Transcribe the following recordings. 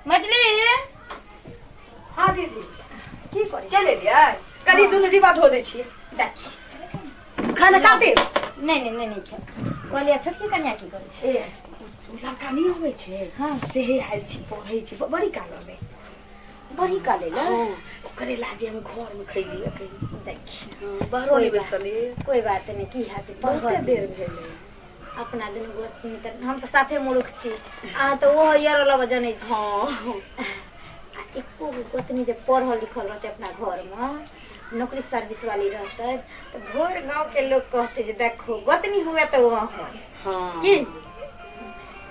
मछली। हाँ दीदी। की करै? चलि एलियै? कनि दुनू डिब्बा धो दै छियै। देखी खाना काटे। नहि नहि नहि नहि खेब। कहलियै छोटकी कन्या की करै छै? ए ओ लड़का नहि अबै छै? हाँ। सेहे आयल छी, पढ़ै छी, बड़ी काल अबै। बड़ी काल एलै? हँ, ओकरे लाजे हम घरमे खैलियै अखन। देखी। हँ, बाहरो नहि बैसलियै। कोइ बात नहि, की हैत, बहुते पढ़त। देर भेलै। अपना दुनू गोतनी तऽ हम तऽ साफे मूर्ख छी, अहाँ तऽ ओहो यर लब जनै छी। हँ। आ एको गो गोतनी जे पढ़ल लिखल रहतै, अपना घरमे नौकरी सर्विस वाली रहतै, तऽ भोर गाँवके लोक कहतै जे देखो गोतनी हुए तऽ ओ अहाँ। हँ। की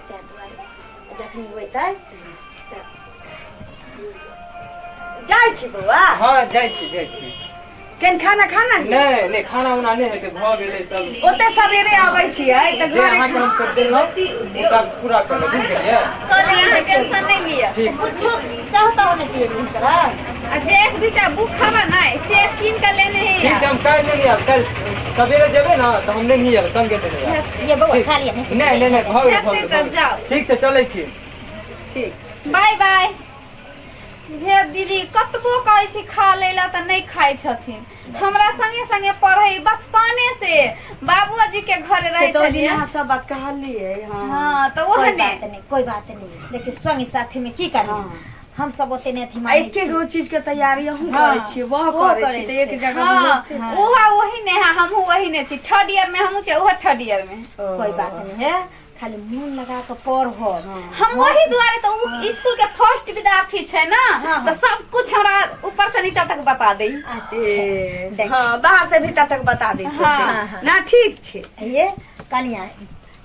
ताहि दुआरे जखनी होइतै तऽ जाइ छी बौआ। हँ, जाइ छी, जाइ छी। केन खाना खाना है? नहि नहि, खाना उना नहि हेतै, भऽ गेलै सब। ओते सवेरे आबै छियै तऽ जे घरे अहाँके हम कर देलहुँ ओ काज पूरा कर लेब, बुझि गेलियै? कहलियै अहाँ टेंशन नहि लिअ। ठीक। कुछो चाहता नहि दिए तोरा। आ जे एक दूटा बुक हवा नहि से कीन के लेने है। ठीक छै, हम काल्हि लेने आयब। काल्हि सवेरे जेबै ने तऽ हम लेने आयब, संगे लेने आयब। ये बौआ। ठीक। खा लिअ। नहि नहि नहि, भऽ गेलै, भऽ गेलै, भऽ हेतै तऽ गेलै। जाउ। ठीक छै, चलै छी। ठीक। बाय बाय। हे दीदी, कतबो कहै छी खा लै ला तऽ नहि खाइ छथिन। हमरा संगे संगे पढ़ै बचपने से बाबूजी के घरे से रहै तऽ ओहि दिन छलियै। अहाँ सब बात कहलियै। हँ। हँ, तऽ कोइ ओहने बात नहि, कोइ बात नहि। देखियौ, संगी साथी में की करबै? हँ। हम सब ओते नहि अथी आ मानै एके छी। गो चीज के तैयारी अहूँ हँ, करै छियै, वह ओहो करै करै छी, तऽ एक छै। जगह मे हँ। होइते छै। ओहो ओही ने है, हमहूँ वही ने छी। थर्ड ईयर में हमहूँ छियै, ओहो थर्ड ईयर में। कोइ बात नहीं है, खाली मन लगा के पढ़ब। हम वही दुआरे तऽ उ स्कूल के फर्स्ट विद्यार्थी छै ना। हाँ। तऽ सब कुछ हमरा ऊपर से नीचा तक बता दे। अच्छा। ए, देख। हँ, बाहर से भीतर तक बता दै। हाँ। ना, ठीक छै। ये कनिया,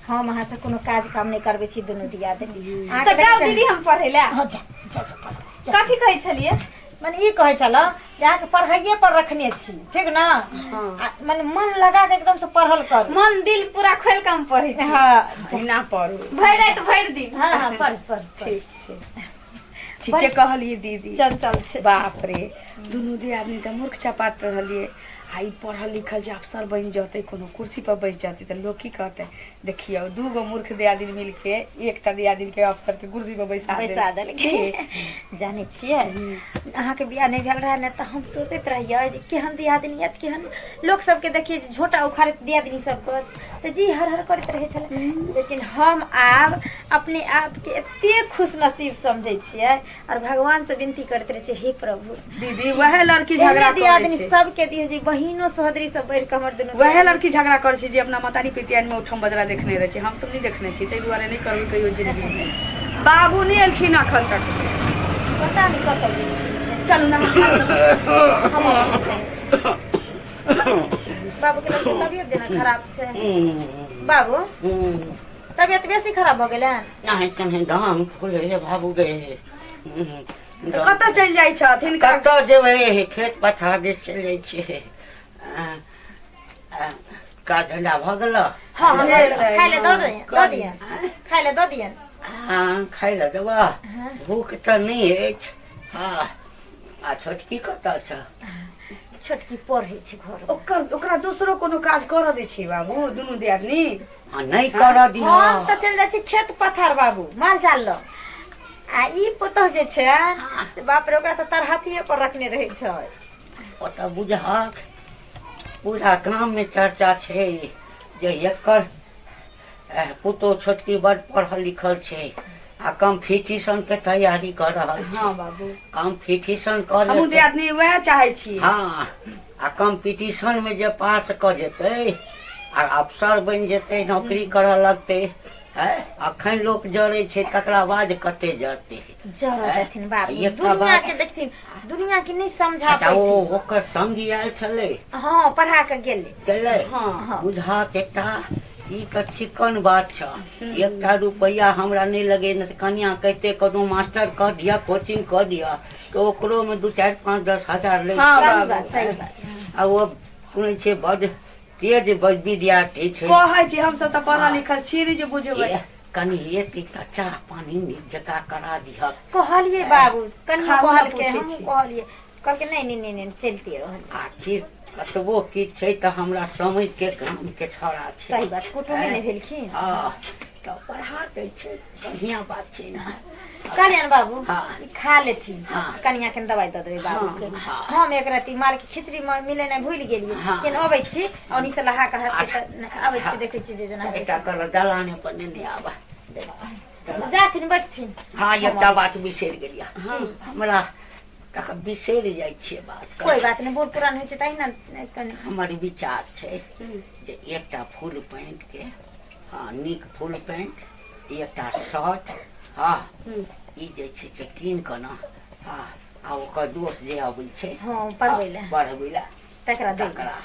हम अहाँ से कोनो काज काम नहि करबै छी दुनू दियादनी। तऽ जाउ दीदी, हम पढ़ै लए। हँ, जा जा जा, पढ़ जा। कथी कहै छलियै? मने ई कहै छल जे अहाँके पढ़ाइए पर रखने छी, ठीक ने? आ मने मन लगा के एकदम से पढ़ल करू। मन दिल पूरा खोलि कऽ हम पढ़ै छी। हँ। एहिना पढ़ू। भरि राति भरि दिन। हँ हँ, पढ़ पढ़ पढ़। ठीक छै, ठीके कहलियै दीदी। चंचल छै। बाप रे, दुनू दियादनी तऽ मूर्ख चपाट रहलियै, आ ई पढ़ल लिखल जे अफसर बनि जतै, कोनो कुर्सी पर बैस जतै, तऽ लोक की कहतै? देखियौ, दू गो मूर्ख दियादनी मिल के एकटा दियादनी के अफसर के कुर्सी पर बैसा बैसा देलकै। जानै छियै, अहाँके बियाह नहि भेल रहै ने, तऽ हम सोचैत रहियै जे केहन दियादनी आयत, केहन लोक सबके देखियै जे झोटा उखाड़ैत दियादनी सबके, तऽ जी हर हर करैत रहै छलै। लेकिन हम आब अपने आपके एते खुश नसीब समझै छियै और भगवान से विनती करैत रहै छियै, हे प्रभु। दीदी, वएह लड़की झगड़ा एहने करै दियादनी छै। सबके दियौ जे बहिनो सोहदरी सब बढ़ि कऽ हमर दुनू। वएह लड़की झगड़ा करै छै जे अपना मतारी पितियान में उठम बजरा देखने रहै छै। हमसब नहि देखने छी, ताहि दुआरे नहि करबै कहियो जिंदगी में। बाबू नहि एलखिन अखन तक। पता नहि कतऽ गेलखिन से। चलू ना, हम हम अबै छी कहीं। बाबू के लगै छै तबियत जेना खराब छै। बाबू, तबियत बेसी खराब भऽ गेलै? नहीं, कहीं दाम खुले हे बाबू गे। तऽ कतऽ चलि जाइ छथिन? कतऽ जेबै, खेत पथार दिस चलि जाइ छियै। आ, काज धंधा भऽ गेल? हँ हँ, भेल रहै, खाय लए दऽ हँ, दियन, दऽ दियन, खाय लए दऽ दियन। हँ, खाय लए देबह? हँ। भूख तऽ नहि अछि। हँ, आ छोटकी कतऽ छ? छोटकी पढ़ै छै घर। ओकर ओकरा दोसरो कोनो काज करऽ दै छियै बाबू, दुनू दियादनी? आ नहि करऽ दिह। हम तऽ चलि जाइ छी खेत पथार बाबू, माल जाल लग, आ ई पुतोह जे छै से बाप रे, ओकरा तऽ तरहथिये पर रखने रहै छै। ओतऽ बुझहक पूरा गाममे चर्चा छै जे एकर पुतोह छोटकी बड पढ़ल लिखल छै आ कम्पीटिशन के तैयारी कऽ रहल छै। हँ बाबू। कम्पीटिशन कऽ हमहूँ लेतै। दियादनी वएह चाहै छी। हँ, आ कम्पीटिशन मे जे पास कऽ जेतै आ अफसर बनि जेतै, नौकरी करऽ लगतै, अखन लोक जरै छै, तकरा बाद कते जरतै। जरऽ देथिन बाबू। एकटा दुनिया बात के देखथिन, दुनिया के नहि समझा अच्छा, ओ पैथिन। ओकर संगी आयल छलै? हँ, पढ़ा के गेलै। गेलै? हँ। हँ। बुझाक एकटा ई तऽ चिकन बात छ, एकटा रुपैआ हमरा नहि लगे ने, तऽ कनिया कहिते कोनो मास्टर कऽ दिअ, कोचिंग कऽ दिअ, तऽ ओकरो मे 2, 4, 5, 10 हजार लै। हँ सही बाबू। बात, सही बात। आ ओ सुनै छियै बड तेज विद्यार्थी छै। कहै छी, हमसब तऽ पढ़ल लिखल छी नहि जे बुझबै। ए, कनि एक एकटा चाह पानी नीक जकाँ करा दिहक। कहलियै बाबू, कनियो खाहु लए कहलकै। पूछै हमहूँ छी। कहलियै, कहलकै नहि नहि नहि नहि, चलिते रहल। आखिर कतबो किछु छै तऽ हमरा समझ के गाम के छौड़ा छै। सही बात, कुटुमे नहि भेलखिन। हँ, तऽ पढ़ा दै छै, बढ़िआँ बात छै ने। कहलियनि बाबू हाँ। ई खा लेथिन। हाँ। कनिया के दवाई दऽ देबै बाबू के। हाँ। हम एक रत्ती माल के खिचड़ी मिले नहि भूलि गेलियै। हाँ। केन अबै छी ओनी से लहा के हाथ अच्छा। अबै छी, देखै छी जे जेना हेतै। एकटा कर दलाने पर नेने आबा। जाथिन बैठथिन। हाँ, एकटा बात बिसरि गेलियै हमरा, तखन बिसरि जाइ छियै बात। कोई बात नहि, बूढ़ पुरान होइ छै तहिना कनि। हमर विचार छै जे एकटा फुल पैंट के, हाँ नीक फुल पैंट, एकटा शर्ट, हाँ ई जे छै से कीन कऽ ने, हाँ आ ओकर दोस्त जे अबै छै हाँ पढ़बै लए, पढ़बै लए तकरा दे, तकरा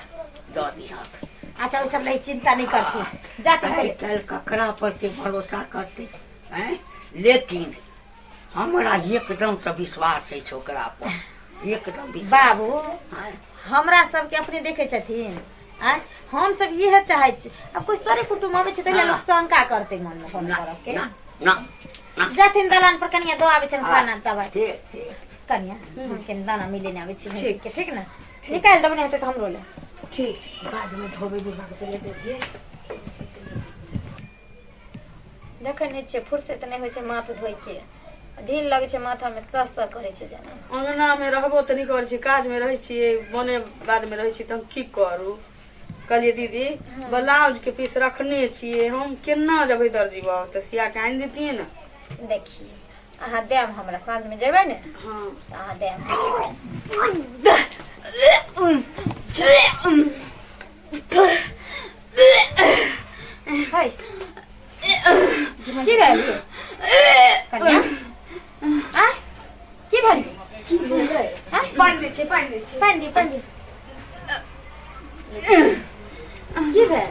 दऽ दिहक। अच्छा, ओहि सब लए चिंता नहि करथिन, जाथिन आइ पहिले। काल्हि ककरा पर के भरोसा करतै आँय? लेकिन हमरा एकदम से विश्वास अछि ओकरा पर, एकदम विश्वास। बाबू आँय? हमरा सबके अपने देखै छथिन आँय, हम सब इएह चाहै छी। आब कोई सरे कुटुम्ब अबै छै तहिया लोक शंका करतै मन मे कोनो ना तरह के। ना ना ना। जाथिन दलान पर, कनिया दऽ आबै छनि खाना दवाई। ठीक ठीक। कनिया हम केने दाना मिले ने आबै छी भैंसी के, ठीक ने? निकालि देबै, नहि हेतै तऽ हमरो ले। ठीक छै, बादमे धोबै बुढ़बा के, पहिले दे दियै। देखै नहि छियै फुर्सत नहि होइ छै माथ धोइ के, ढील लगै छै माथा मे, सह सह करै छै जेना। अंगना मे रहबो तऽ नहि करै छी, काजमे रहै छियै, बने बादमे रहै छी, तऽ हम की करू? कहलियै दीदी ब्लाउज के पीस रखने छियै, हम केना जेबै दर्जी बाबू? तऽ सिया के आनि देतियै ने। देखिए अहाँ देब हमरा, साँझमे जेबै ने हाँ तऽ अहाँ देब। है की भेल कन्या? आ की भेल? पानि दै छियै, पानि दै छियै। पानि दी, पानि दी। की भेल?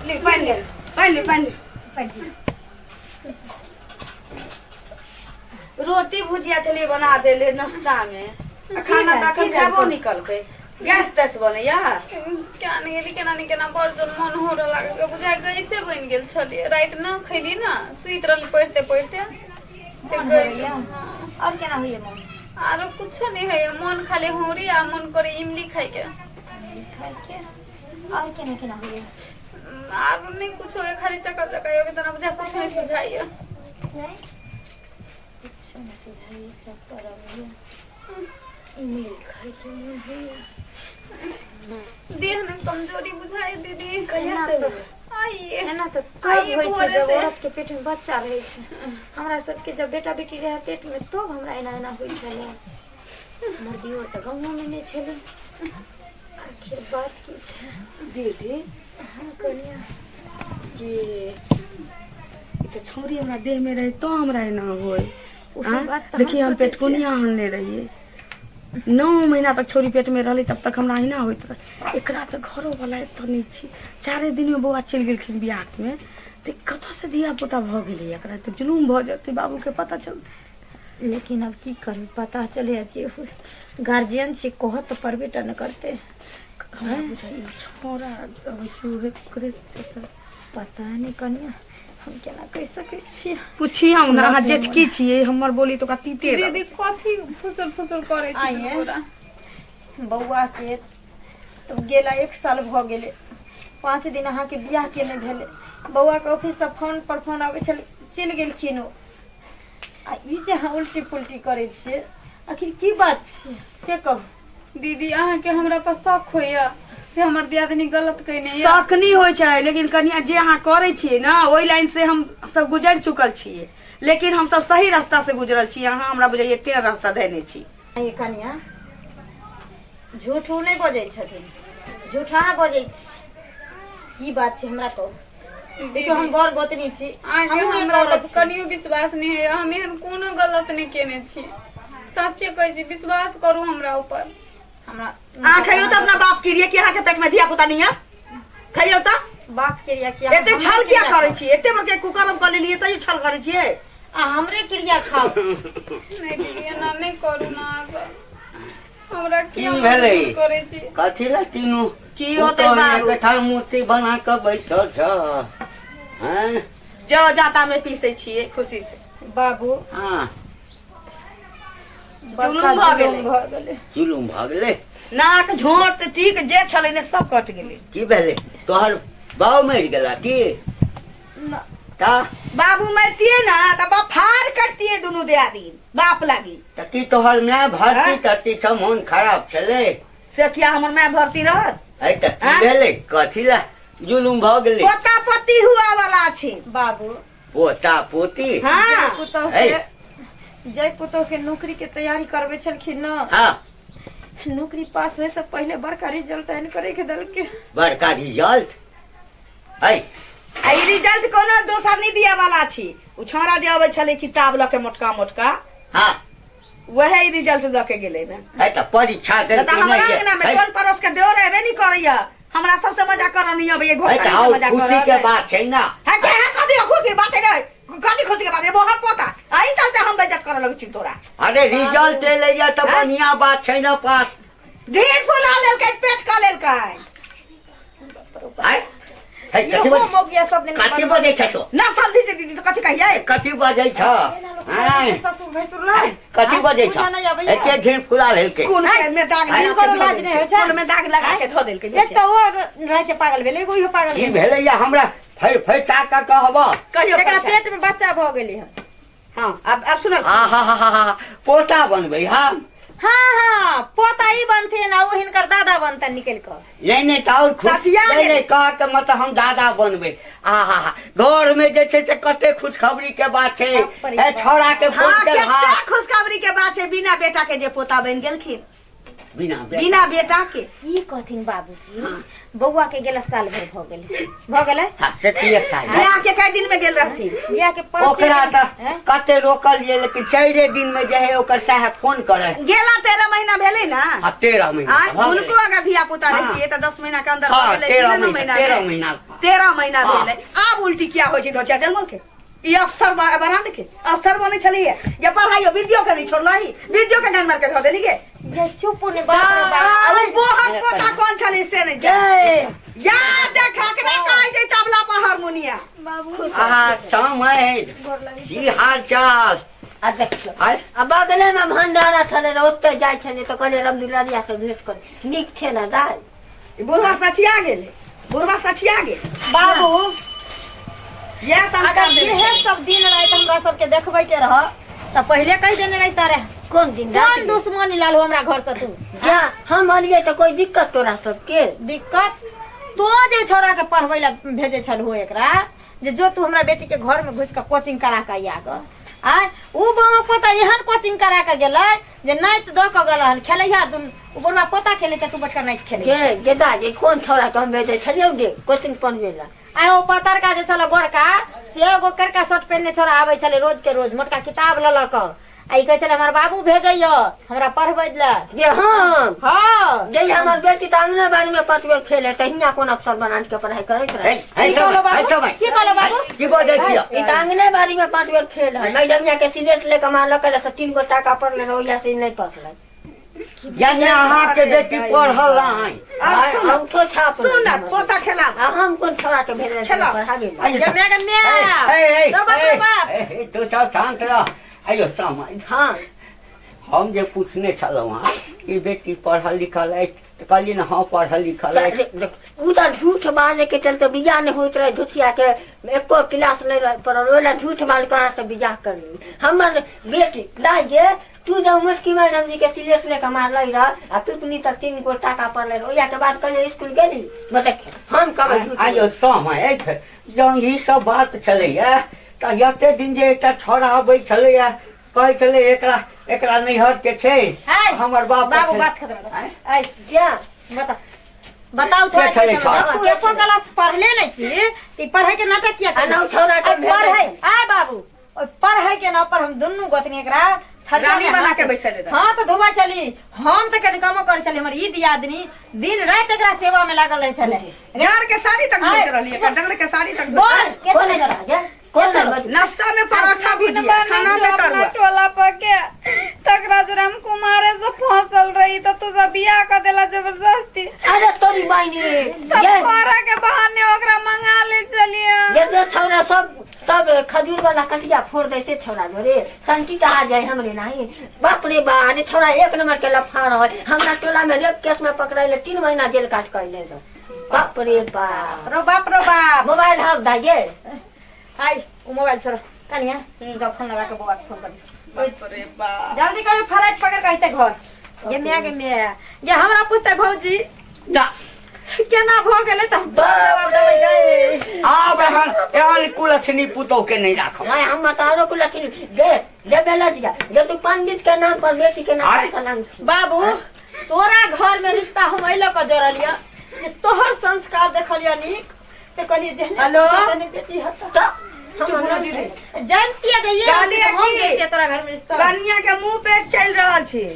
ले पानि, ले पानि, ले पानि ले। पानि दी। रोटी भुजिया छलियै बना देले नाश्ता मे, आ खाना तऽ अखन की भेल? खेबो नहि कलकै। गैस तैस बनैया? क्या नहीं गेली, केना नहीं केना बड़ जोर मन हो लागल, बुझाइ गैसे बनि गेल छलियै। राति न खैली ना, सुति रहली पढ़ते पढ़ते से मन गैस। होइया? हाँ। आओर केना होइए मन? आरो कुछो नहीं है, मन खाली होरी आ मन करे इमली खाइके। खाइके। आओर केना केना होइए? आरो नहीं कुछो है, खाली चक्कर चक्कर अभी तना बुझा कुछ नहीं सुझाइए। नहीं कुछो नहि सुझाइए, चक्कर अबैए, इमली खाइके मन होइए। देह में कमजोरी बुझाइ दीदी। कहिया से होइया? आइए। एना तऽ तब आइए होइ छै भोरे जब से। औरत के पेट में बच्चा रहै छै। हमरा सबके जब बेटा बेटी रहै पेट में तब हमरा एना एना होइ छलै। हमर दियोर तऽ गाँवो में नहि छलै। आखिर बात की छै? दीदी। हाँ कनिया। जे ई तऽ छौरी हमरा देह में रहे तो हमरा एना होय। ओहे आँ? बात तऽ देखिए हम सोचै छियै। पेटकुनिया आनले रहियै, 9 महीना तक छौरी पेट में रहलै, तब तक हमरा एना होइत रहे। एकरा तऽ घरो वाला एतऽ नहि छी, 4 दिन में बौआ चलि गेलखिन बियाह में, तऽ कतऽ से धिया पुता भऽ गेलै? एकरा तऽ जुलूम भऽ जेतै, बाबू के पता चलतै। लेकिन अब की करू, पता चले जे हुए, गार्जियन छी, कहत तऽ परबे टा न करते। हमरा बुझाइए छौड़ा अबै छै उहे ओकरे से तऽ। पता नहि कनिया, हम केना कहि सकै छियै। पुछियौ ने, अहाँ जेठकी छियै, हमर बोली तऽ ओकरा तीते दीदी रहत। कथी फुसुर फुसुर करै छी आइए। पूरा? बौआ के तऽ गेला एक साल भऽ गेलै, 5 दिन अहाँके बियाह के नहि भेलै। बौआ के ऑफिससँ फोन पर फोन आबै छलै, चलि गेलखिन ओ। आ ई जे अहाँ उल्टी पुल्टी करै छियै, आखिर की बात छियै से कहू। दीदी, अहाँके हमरा पर शक होइया से हमर दियादनी गलत कयने यऽ? शक नहि होइ छै, लेकिन कनिया जे अहाँ करै छियै ने, ओहि लाइन से हम सब गुजरि चुकल छियै, लेकिन हम सब सही रास्ता से गुजरल छी। अहाँ हमरा बुझाइए टेढ़ रास्ता धयने छी। ये कनिया, झूठ उ नहि बजै छथिन, झूठ अहाँ बजै छी। की बात छै, हमरा कहू। देखियौ, हम बड़ गोतनी छी। अहाँके हमहूँ एक हमरा औरत पर छी। कनियो विश्वास नहि होइया। हम एहन कोनो गलत नहि केने छी, सच्चे कहै छी, विश्वास करू हमरा ऊपर। हमरा अहाँ खइयौ तऽ अपना बाप के लिए कि अहाँके पेट में धिया पुता नहीं है? खइयौ तऽ। बाप के लिए किया? एते छल किया करै छी? एते बड़के कुकर्म कऽ लेलियै तैयो छल करै छियै? आ हमरे क्रिया खाउ। नहि दीदी, एना नहि करू ना अहाँ सब। हमरा की किया भेलै? मजबूर करै छी? कथी लए तीनू की होतै पुतोहु बाबू? एकठाम मूर्ति बना कऽ बैसल छ, हैं? जौ जाता में पीसै छियै खुशी से। बाबू, हाँ। बड़का जुलुम भऽ जुलुम गेलै। भऽ गेलै। जुलुम भऽ गेलै? नाक झोंट टीक जे छलै ने, सब कटि गेलै। की भेलै? तोहर बाउ मरि गेला की? ना। ता बाबू मरतिए ना त बफार करतिए दुनू दियादिन बाप लागी। त की तोहर my भर्ती हाँ? तरती छ मोन खराब छलै? से किया हमर my भर्ती रहत? है त की हाँ? भेलै? कथी ला जुलुम भ गेलै? पोता पोती हुआ वाला छै। बाबू पोता पोती? हाँ। पुतोह है। के जय पुतोह के नौकरी के तैयारी करबै छलखिन न, हाँ नौकरी पास होय से पहले बड़का रिजल्ट आनि करे के देलके। बड़का रिजल्ट? है आ ई रिजल्ट कोनो दोसर नहीं दिया वाला छी। उ छौड़ा जे अबै छलै किताब लऽ के मोटका मोटका, हाँ वहे ई रिजल्ट लऽ के गेलै ने। है त परीक्षा तऽ देलकै हमरा नहि अंगना में है टोल पड़ोस के देओ रहबे नहीं करैया, हमरा सबसे मजा करऽ नहीं अबैया, है घोटाली त से और मजा खुशी करऽ के बात छै ना। है के है कथी खुशी बात है रे? कथी खुशी के बात रे? बोहक पोता आई चलते हम बेइज्जत करऽ लगै छी तोरा। अरे रिजल्ट एलैया त हाँ? बढ़िया बात छै ना पास। ढेर फुला लेलकै, पेट कऽ लेलकै। है है कथी इहो बजै मौगिया सब दिन कथी बजै छ तो? ना समझी छै दीदी तो कथी कहियै? कथी बजै छ? आँय, ससुर भैंसुर लग कथी बजै छ? पूजा नहि अबैया। एते ढेर फुला लेलकै। कुल के में दाग लगा हिनको के धऽ लाज नहि होइ देलकै। छै? कुल में दाग लगा के धऽ देलकै। एक तऽ ओ रहै छै पागल भेल, एगो इहो पागल की भेल। भेलैया हमरा फैर फैचा के कहब? कहियो एकरा पैसा। पेट में बच्चा भऽ गेलै हन। हाँ अब सुनल। आ हा हा हा हा पोता बनबै हम? हाँ हाँ पोता ई बनथिन आ ओ हिनकर दादा बनतन निकलि कऽ। नहीं नहीं त और खुश ससिया नहीं गेलै। नहीं कह के मतलब हम दादा बनबै। आ हा हा घर में जे छै से कते खुशखबरी के बात छै। बाप रे ए बाप। छौड़ा के फोन हाँ के केते हाँ खुशखबरी के बात छै, बिना बेटा के जे पोता बनि गेलखिन, बिना बेटा। बिना बेटा के। ई कहथिन बाबूजी बौआ के गेला साल भर भऽ गेलै, भऽ गेलै हाँ से तऽ एक साल है। बियाह के कई दिन में गेल रहथिन? बियाह के पाँच ओकरा दिन- तऽ हैं? कते रोकलियै लेकिन 4 दिन में जे है ओकर साहेब फोन करे। गेला 13 महीना भेलै ना। हाँ 13 महीना आ भऽ गेलै। हुनको अगर धिया पुता हाँ। रहितियै तऽ 10 महीना के अंदर हाँ भऽ गेलै, 13 नौ महीना महीना 13 में। महीना 13 महीना हाँ। भेलै। आब उल्टी किया होइ छै धोचिया जनमल के? ई अफसर बना के अफसर बनै छलियै जे पढ़ाइयो विद्यो के नहीं छोड़लही, विद्यो के गान मार के धऽ देली गे। ये चुप ने बाप रे आ बाप। उ बोहक पोता कोन छलै से नहि जान। जय या देख एकरा कहै छै तबला पर हारमोनिया। बाबू आ समय की हाल चाल? आ देखियौ आय आ बगले में भंडारा छलै रह, ओतऽ जाइ छलियै तऽ कहलियै रामदुलारिया से भेंट कर, नीक छै ने दाइ? ई बुढ़वा सठिया गेलै, बुढ़वा सठिया गेल। बाबू इएह संस्कार अगर देने इहे छलै। सब दिन राति हमरा सबके देखबै के रह तऽ पहिले कहि देने रही तारे। कोन दिन राति कोन में? दुश्मनी लाल हो हमरा घर से तू? जा हम अलियै तऽ कोई दिक्कत तोरा सबके? दिक्कत तो जे छोड़ा के पढ़बै ला भेजै छलहो एकरा, जे जो तू हमरा बेटी के घर में घुसि के कोचिंग करा के आइया ग। आय उ बौआ पोता एहन कोचिंग करा के गेलै जे नाति दऽ के गेल हन खेलैया दुन, उ बौआ पोता खेलै त तू बैठ के नाति खेलै। गे गेदा जे कोन छोड़ा के हम भेजै छलियौ गे कोचिंग पढ़बै ला? आय ओ पतरका जे छल गोरका से एगो करका शर्ट पहिनने छोड़ा आबै छलै रोज के रोज, मोटका किताब लऽ लऽ कऽ। आ ई कहै छलै हमर बाबू भेजैया हमरा पढ़बै लए। गे हम? हाँ। जे हमर बेटी तऽ आंगनबाड़ी में 5 बेर फेल है, तऽ हियाँ कोन अफसर बना के पढ़ाई करैत रहै? है है की कहलो समय बाबू? है समय की कहलो बाबू? की बजै छियै? ई तऽ आंगनबाड़ी में 5 बेर फेल है। मैडमिया के सिलेट लेके मारलक से 3 गो टाका पड़लै रह, ओहिया से ई नहि पढ़लै। यानी अहाँ के बेटी पढ़ल आइ? आब सुन अंगूठो छाप सुन पोता खेला। आ हम कोन छोड़ा के भेजले खेला। पढ़ाबे ला? आइ गे my गे my. ए, ए, रो बाप रो बाप। ए, ए, तू सब शांत रह। आइयो समय। हाँ हम जे पूछने छलहुँ हँ ई बेटी पढ़ल लिखल अछि तऽ कहलियै ने हाँ पढ़ल लिखल अछि। उ तऽ झूठ बाजे के चलते बियाह नहि होइत रहे, झूठिया के एको क्लास नहीं रहे पढ़ल, ओहि ला झूठ बाज कहाँ से बियाह कर ली। हमर बेटी दाइ गे तू जब मोटकी मैडम जी के सिलेट लेके मारलै रह आ पिपनी तक 3 गो टाका पड़लै रह, ओहिया के बाद कहियो स्कूल गेली? बता हम कहबै झूठ। आइयो समय अछि जँ ई सब बात छलैया तऽ एते दिन जे एकटा छौड़ा अबै छलैया कहै छलै एकरा एकरा नैहर के छै है, हमर बाप बाबू छै। बात खत्म कर। आँय? आय जा बता बताउ के छलै छोड़ा छौड़ा? तू एको क्लास पढ़ले नहि छी त ई पढ़ै के नाटक किया आ करै नौ छौड़ा के आय भेजै पढ़ै छै। आय बाबू ओइ पढ़ै के नाम पर हम दुनू गोतनी एकरा थरिया रानी में बना हाथ- के बैसल रहै। हाँ तऽ धोबा चली हम तऽ कनि कमो करै छली, हमर ई दियादनी दिन राति एकरा सेवा में लागल रहै छलै। डर के साड़ी तक आय। धोइत रहलियै, एकर डर के साड़ी तक धोइत बोल के कोन छलै छौड़ा गे? कोन छौड़ा? नाश्ता में पराठा भुजिया, खाना में अपना तरुआ। टोला पर के तकरा जोरा हम कुमारे से फंसल रही त तू सब बियाह कर देला जबरदस्ती। अरे तोरी बहिनी तब ये पढ़ा के बहाने ओकरा मंगा ले चलिए। ये जो छौड़ा सब सब खजूर वाला कटिया फोड़ दे से छौड़ा जोरे संटी कहा जाए हमरे नहीं। बाप रे बा, अरे छौड़ा 1 नंबर के लफा रहे, हमरा टोला में रेप केस में पकड़ाइले 3 महीना जेल काट कर ले। बाप रे बाप रो बाप रो बाप। मोबाइल हम दाइये आइ ओ मोबाइल छोड़ो कनिया जाओ फोन लगा के बौआ के फोन कर दियो। बाप रे बाप जल्दी कहियो फ्लाइट पकड़ के अइते घर ये माय के माय ये हमरा पूछते भौजी ना केना भ गेलै तऽ हम तोरा जवाब देबै गै। आब एहन एहन कुलक्षणी पुतोह के नहीं राखब। नहीं हम तारो को लक्षणी गे गे बेला दिया गे तू पंडित के नाम पर बेटी के नाम आय। पर कलंक छी। बाबू तोरा घर में रिश्ता हम एहि लऽ कऽ जोड़लियऽ जे तोहर संस्कार देखलियऽ नीक तऽ कहलियै जेहने हेलो? तेहने बेटी हेतऽ। तो चुप हो दीदी। जानतियै जे ये कहलियै हम की? जैतियै तोरा घर में रिश्ता। कनिया के मुंह पे चलि रहल छी।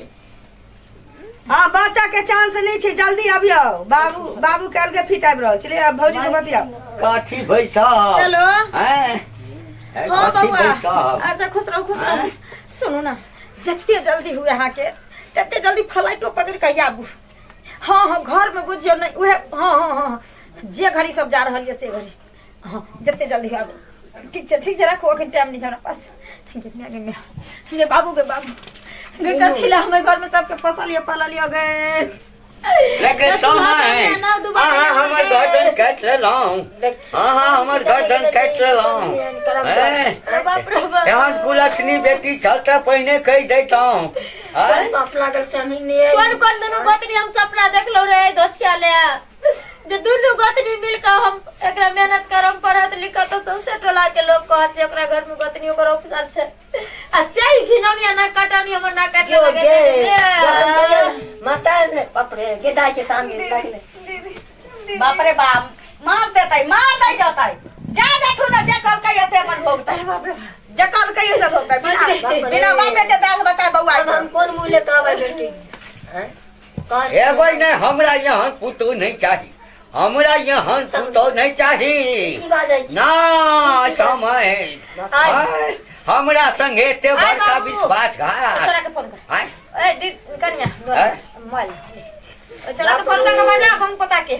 हाँ बच्चा के चांस नहीं छै, जल्दी अबियौ। बाबू बाबू के अलगे फिट आबि रहल छै। आब भौजी के बतियाओ। कथी भाई साहब? हेलो? हैं? हाँ कथी बौआ भाई साहब? अच्छा खुश रहो खुश रहो। सुनू ना जते जल्दी हुए अहाँके तते जल्दी फ्लाइटो पकड़ के आबू। हाँ हाँ घर में बुझियौ नहीं उहे हाँ हाँ हाँ जे घड़ी सब जा रहल ये से घड़ी हाँ जते जल्दी आबू। ठीक छै ठीक छै राखू अखन टाइम नहीं छै हमरा पास। गे माय गे माय गे बाबू गे बाबू गे कथी ला हम घर में सबके फसल ये पालल ये गे। लेकिन समय अहाँ हमर गर्दन काटि लेलहुँ, अहाँ हमर गर्दन काटि लेलहुँ। हैं? बाप रे बाप। एहन कुलक्षणी बेटी छल तऽ पहिने कहि दैतहुँ। आँय? बाप लागल से हम ही नहीं कोन कोन दुनू गोतनी हम सपना देखलहुँ रे दोछिया ले जे दुनू गोतनी मिल के हम एकरा मेहनत करम पढ़त लिखत तऽ सौंसे टोला के लोग कहत जे ओकरा घर में गोतनी ओकर ऑफिसर छै आ से ही घिनौनी आ नाक कटौनी हमर नाक काटे जो लगे गे माता ने बाप रे गे दाई के तान लगले। दीदी बाप रे बाप मार देतै मार दै जतै जा देखू ना जे कहलकै से अपन भोगतै, जे कहलकै से भोगतै। बिना बिना बापे के बाल बच्चा बौआ अब हम कोन मुँह ले कहबै बेटी? हैं? कहल एबै नहि, हमरा यहाँ पुतोह नहीं चाही, हमरा यहाँ पुतोह नहीं चाही। की बाजै छी? ना समय आय, हमरा संगे एते आय बड़का बाबू। विश्वासघात। छोरा के फोन कर। आय, ए दी कनिया आय? मोबाइल छोरा के फोन कर के बजा हम पता के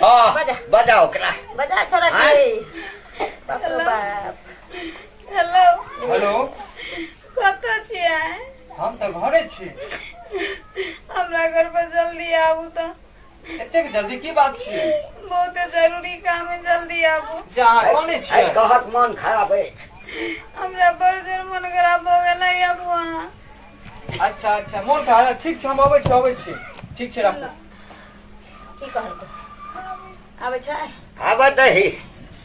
हाँ, बजा। बजा ओकरा। बजा छोरा के। आय। बाप रे बाप। हेलो हेलो कतऽ छियै? हम तऽ घरे छी। हमरा घर पर जल्दी आबू तऽ। एतेक जल्दी की बात छियै? बहुत जरूरी काम है जल्दी आबू। जे अहाँ कोने आइ छियै? कहत मन खराब अछि। हमरा बड़ जोर मन खराब भऽ गेल है आबू अहाँ। अच्छा अच्छा मोन खराब, ठीक छै हम अबै छी अबै छी, ठीक छै राखू। की कहलको आबै छै? आबऽ दही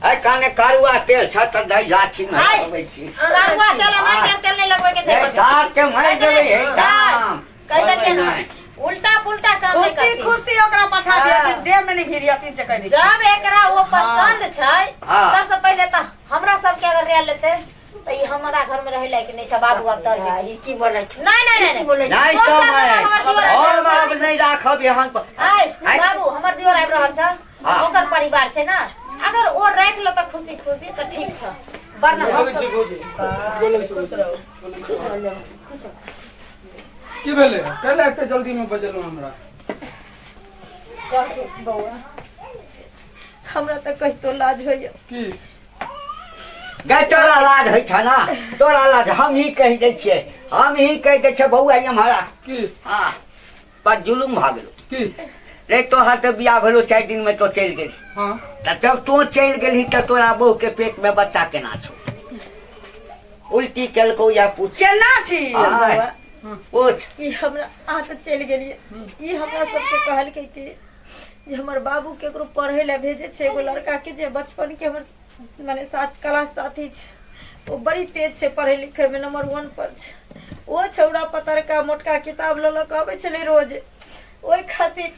आइ काने करुआ तेल छ तऽ दही लाठी में आइ। अबै छी। करुआ तेल आ नारियल तेल नहीं लगबै के छै। ए, सार के मारि देबै हे काम। कहि देलियै ने नहि। उल्टा पुल्टा काम नहीं खुशी करती। खुशी ओकरा पठा दियथिन, देह में नहीं भिड़ियथिन से कहि दै छी। जब एकरा वो पसंद छै हाँ। सबसे पहिले तऽ हमरा सबके अगर रिया लेते तऽ ई हमरा घर में रहै लायक नहीं छै बाबू। आब तोहर हाँ, बेटी। ई की बोलै छी? नहीं नहीं की नहीं बोलै छी? नहि दोसर समय हमर दियोर आबि हम रहल आब नहीं राखब एहन आय आय। बाबू हमर दियोर आबि रहल छै हाँ। ओकर परिवार छै ना अगर ओ राखि लो तऽ खुशी खुशी तऽ ठीक छै वरना हम लगै सब छी भौजी, गोर लगै छी भौजी। खुश रहो, खुश रहो। की भेलै? कैला एते जल्दी में बजेलहुँ हमरा? बौआ हमरा तऽ कहितो लाज होइया। की गै तोरा लाज होइ छ ना? तोरा लाज हम ही कहि दै छियै, हम ही कहि दै छियै बौआ एम्हरा। की हाँ पर जुलुम भऽ गेलो। की रे तोहर तऽ बियाह भेलो 4 दिन में तो चलि गेली। हाँ तऽ जब तों चलि गेलही तऽ तोरा बहू के पेट में बच्चा केना छौ? उल्टी केलकौ या पूछ केना छी? आय, पूछ। ई हमरा अहाँ तऽ चलि गेलियै ई हमरा सबके कहलकै कि जे हमर बाबू केकरो पढ़ै लए भेजै छै एगो लड़का के जे बचपन के हमर माने साथ क्लास साथी छै ओ बड़ी तेज छै पढ़ै लिखै में नंबर 1 पर छै ओ छौड़ा पतरका मोटका किताब लऽ लऽ कऽ अबै छलै रोज ओहि खातिर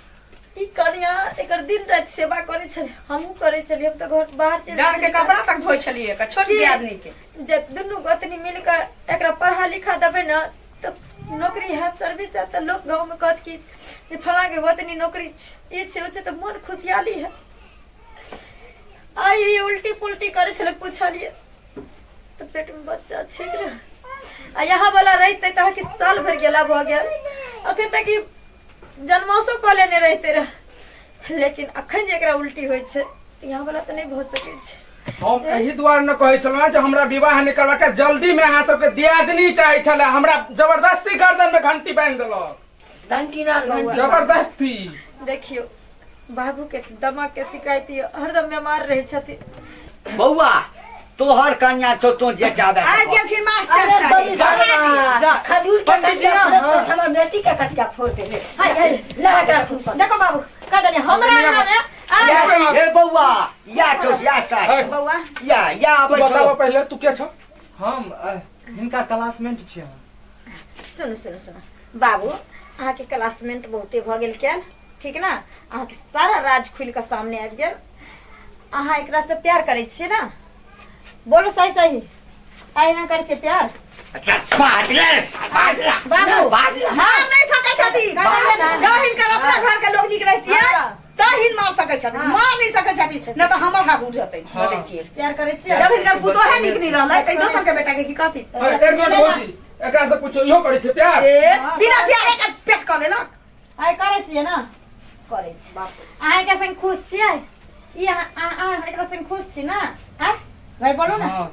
ई कनिया एकर दिन राति सेवा करै छलै हमहूँ करै छलियै हम तऽ घर बाहर चलि डाँर के गेलियै। कपड़ा तक धोइ छलियै एकर छोट की? आदमी के। जे दुनू गोतनी मिल कऽ एकरा पढ़ा लिखा देबै ने तऽ नौकरी हैत सर्विस हैत तऽ लोक गाँव में कहत कि जे फलाँ के गोतनी नौकरी ई छै ओ छै तऽ मन खुशियाली है। आइ ई उल्टी पुल्टी करै छलै पुछलियै तऽ पेट में बच्चा छै रे आ यहाँ वाला रहितै तऽ अहाँके साल भरि गेला भऽ गेल अखन तक ई जन्मौसो कऽ लेने रहितै रह लेकिन अखन जे एकरा उल्टी होइ छै यहाँ वाला तऽ नहि भऽ सकै छै। हम एहि दुआरे न कहै छलहुँ जे हमरा विवाह नहि करबाक है, जल्दी में अहाँ सबके दियादनी चाहै छलै, हमरा जबरदस्ती गर्दन में घंटी बान्हि देलक। घंटी ना घंटी। जबरदस्ती। देखियौ बाबू के दमा के शिकायत यऽ हरदम बीमार रहै छथिन। बौआ तोहर कन्या छौ, तू जे चाहबे से आबि कर। गेलखिन मास्टर अरे साहेब। बड़ी जा। सारा खजूर के पंडित जी कटिया ना, फोड़त हाँ। हमर बेटी के कटिया फोड़ देले। हाय हाय ला एकरा खून पर। देखो बाबू कह देलियै हमरा अंगना में आय। या, हे बौआ, या छौ या साथ है। बौआ या या तू आबै छौ। बताबऽ पहिले तू के छौ? हम हिनका क्लासमेट छियै हम। सुनू सुनू सुनू बाबू, अहाँके क्लासमेट बहुते भऽ गेल कैल, ठीक ना? अहाँके सारा राज खुलि कऽ सामने आबि गेल। अहाँ एकरा से प्यार करै छियै ना? बोलू सही सही, अहिना करै छियै प्यार? अच्छा बाज ले, बाज ले। बाबू। बाज ले। मार नहीं सकै छथिन। बाज ले। जँ हिनकर अपना घर के लोग नीक रहितियै हाँ। तऽ हिन मार सकै छथिन, हाँ। मार नहीं सकै छथिन, नहि तऽ हमर हाथ उठ जेतै। हाँ। बतै छियै। प्यार करै छियै? जब हिनकर पुतोहे नीक नहीं रहलै तऽ दोसर के बेटा के की कहती? है, एक मिनट भौजी, एकरा से पूछो इहो करै छै प्यार? ए बिना प्यारे के पेट कऽ लेलक। आइ करै छियै ना? करै छी। अहाँ एकरा संग खुश छियै? ई अहाँ अहाँ अहाँ एकरा संग खुश छी ना? आँय भाइ बोलू ना। हाँ।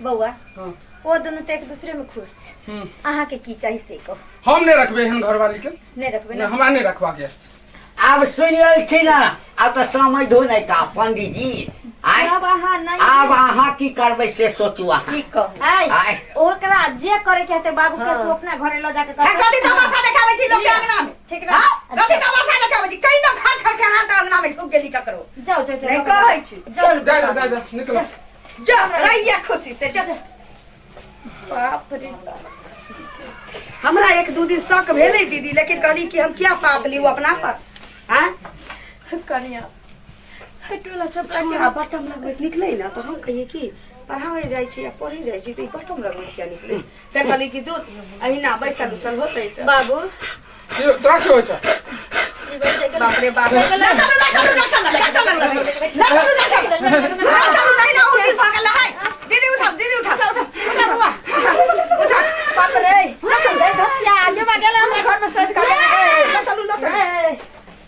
बौआ, हाँ। ओ दुनू तऽ एक दूसरे में खुश छै। हम्म। अहाँके की चाही से कहू। हम नहि रखबै एहन घरवाली के। नहि रखबै? नहि, ना हमरा नहि रखबाक यऽ। आब सुनि लेलखिन हँ, आब तऽ समय धो नहि का पंडीजी। आय आब अहाँ नहि, आब अहाँ की करबै से सोचू अहाँ। की कहू? आय आय। ओकरा जे करे के हेतै बाबू के, हाँ। से अपना घरे लऽ जाके है करतै। कथी तमाशा देखाबै छी लोक के अंगना में? ठीक ना? हाँ? कथी तमाशा देखाबै छी? कहीं ना घर खर खेना तऽ अंगना में ढुक गेली ककरो। जाओ जाओ जाओ। नहीं कहै छी। जाओ। जा जा जा जा, निकलो। जा रहिए खुशी से जा। बाप रे बाप। हमरा एक दू दिन शक भेलै दीदी, लेकिन कहली कि हम किया पाप लिउ अपना पर। हाँ कनिया टोला छपरा के छोरा बटम लगबैत निकलै ने तऽ हम कहियै कि पढ़ाबै जाइ छी आ पढ़े जाइ छी तऽ ई बटम लगबैत किया निकलै? फेर कहली कि जो अहिना बैसल उसल होतै तऽ। बाबू तोरा की होइ छौ? बाप रे बाप, ना चलू ना चलू ना चलू ना चलू ना चलू ना चलू ना चलू, नहीं ना उठी भऽ गेल है। दीदी उठाओ, दीदी उठाओ, उठा उठा, बाप रे, ना चल। धसिया आगे गेल हमरा घर में सैद कर।